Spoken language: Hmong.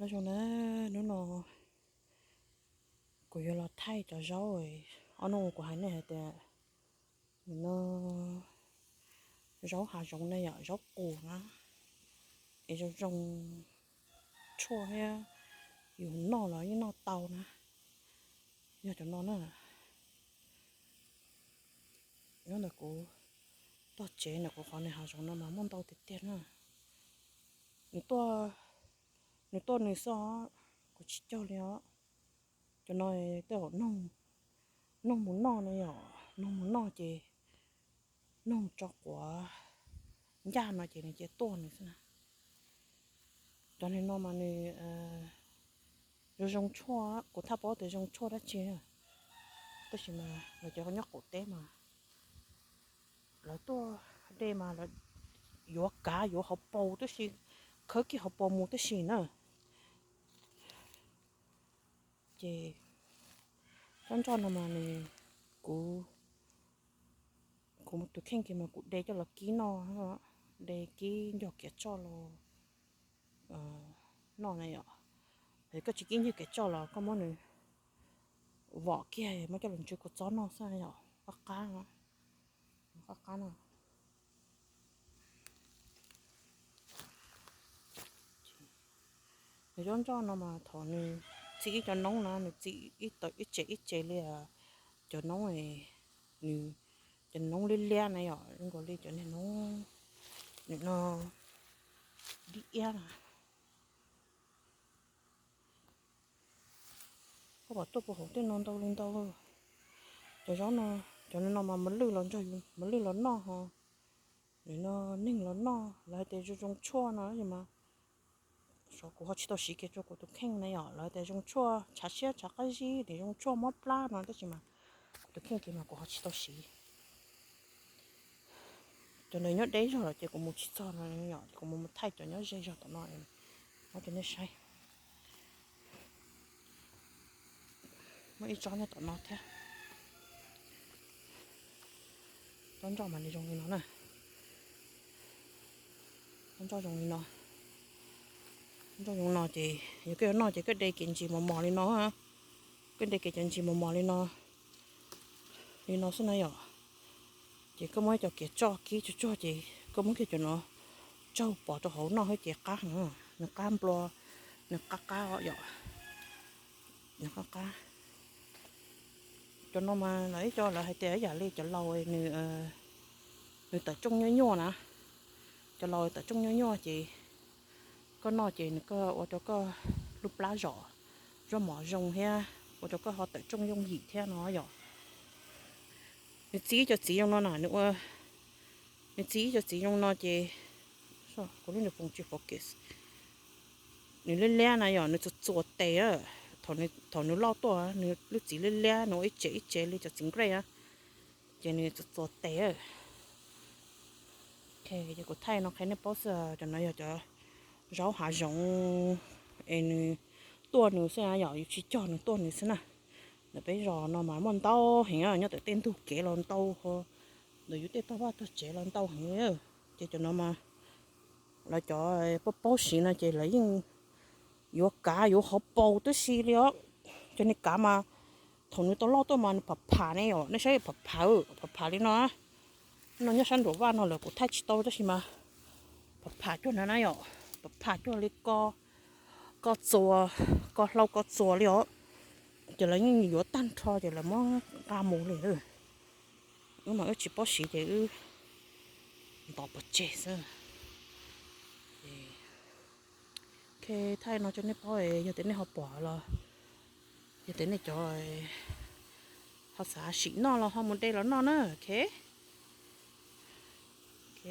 Nyob zoo na, hnub no kuv yuav los thaij cov zaub, ob hnub kuv hais nej hais tias no zaub hav zoov na yom, zaub qus na, es zoo zoo tshuaj thiab, yus noj los yeej noj tau na. Yog cov no na, nyob ntawm kuv tog tsev ntawm kuv qhov niag hav zoov no mas muaj ntau tiag tiag na. Nws tuaj, nws tuaj nws xwb os, kuv tsis cog li os. Cov no tej zaum noog mus noj na yom, noog mus noj ces noog tso quav ncaj no ces nws cia tuaj nws xwb na. Cov niag no mas nws zoo zoo tshuaj, kuv thaj paub tias zoo tshuaj dab tsi, tab sis mas lawv cov nyob qaum teb mas lawv tuaj de mas lawv yuav kav yuav hauv paus tib si, khawb kiag hauv paus mus tib si na. Ces tsob nroj no mas nws, kuv, kuv tus kheej kiag mas kuv de coj los kib noj, de kib ncog kiav tsoj los noj na yom. Koj tsis kib ncog kiav tsoj los koj muab nws vom kiag muab coj los ntsuav kua txob noj xwb yom, qab qab, qab qab no. Nws cov nroj no mas thaum nws txi ib cov noob na, nws txi ib tawm ib tsev ib tsev li cov noob, nws, cov noob liab liab na yom, zoo nkaus li cov niag noob, nim no dib iab na. Koj pom tuaj puag hauv tej no ntau li ntau. Cov zaub no, cov no mas mos lwj los nrog, mos lwj los noj ho, nim no neeg los noj, lawv hais tias zoo zoo tshuaj no mas, kuv ho tsis tau siv kiag rau kuv tus kheej na yom, lawv hais tias zoo tshuaj tshav siab tshav qab zib, nim zoo tshuaj mob plab no tab sis mas kuv tus kheej kiag mas kuv ho tsis tau siv. Cov ntawd nyob deb zog lawm ces kuv mus tsis txog no yom, ces kuv mus mus thaij cov nyob ze zog tom no, muab cov nej saib. Muaj ib tsob nyob tom no thiab. Tsob nroj mas nws zoo li no na. Tsob nroj zoo li no. Nroj zoo no ces yog koj yuav noj ces koj de kev ntsis mos mos li no. Koj de kev cov ntsis mos mos li no, li no xwb na yom. Ces koj muab cov kiav tsoj kib tsuag tsuag ces koj muab kiag cov no tsaug pov rau hauv noj thiab ces qab, nws qab nplua, nws qab qab yom. Nws qab qab. Cov no mas lawv ib co lawv hais tias ib yam li cov laus nws, nws tawm rooj nyuaj nyuaj na. Cov laus tawm rooj nyuaj nyuaj ces koj noj ces nws koj ua rau koj lub plab zom, zaub mov zoo thiab ua rau koj ho tawm rooj yooj yim thiab no yom. Nws txi ib co txiv zoo no na, nws ua, nws txi ib co txiv zoo no ces, kuv lub nws foos tsis focus. Nws liab liab na yom, nws txuas txuas tes. Thaum nws loj tuaj, nws lub txiv liab liab, nws ua ib tsev ib tsev li cov txiv nkrej, ces nws txuas txuas tes. Ces kuv thaij no qhia nej paub xwb, cov no yog cov zaub hav zoov es nws tuaj nws xwb yom, yus tsis cog nws tuaj nws xwb na. Ntawm peb zos no mas muaj ntau heev, nyob ntawm tej ntug kev los ntau, ntawm yus tej tog vaj tog tsev los ntau heev li. Ces cov no mas lawv cov paub paub siv no ces lawv yeej yuav kav yuav hauv paus tib si li os. Cov niag kav mas thaum nws tau loj tuaj mas nws pham pham ne yom, nej saib pham pham, pham pham li no. No nyob sab nraum vaj no lawm kuv thaij tsis tau tab sis mas pham pham cuag no na yom, pham pham cuag li ko, ko txuas, ko hlau ko txuas li os. Ces lawv yeej yuav tag nrho ces lawv muab nqa mus li. Wb mas wb tsis paub siv ces wb ntov pov tseg xwb. Ok, thaij no rau nej paub, yog tias nej ho pom los, yog tias nej cov ho xav sim noj los ho mus de los noj na. Ok, ok.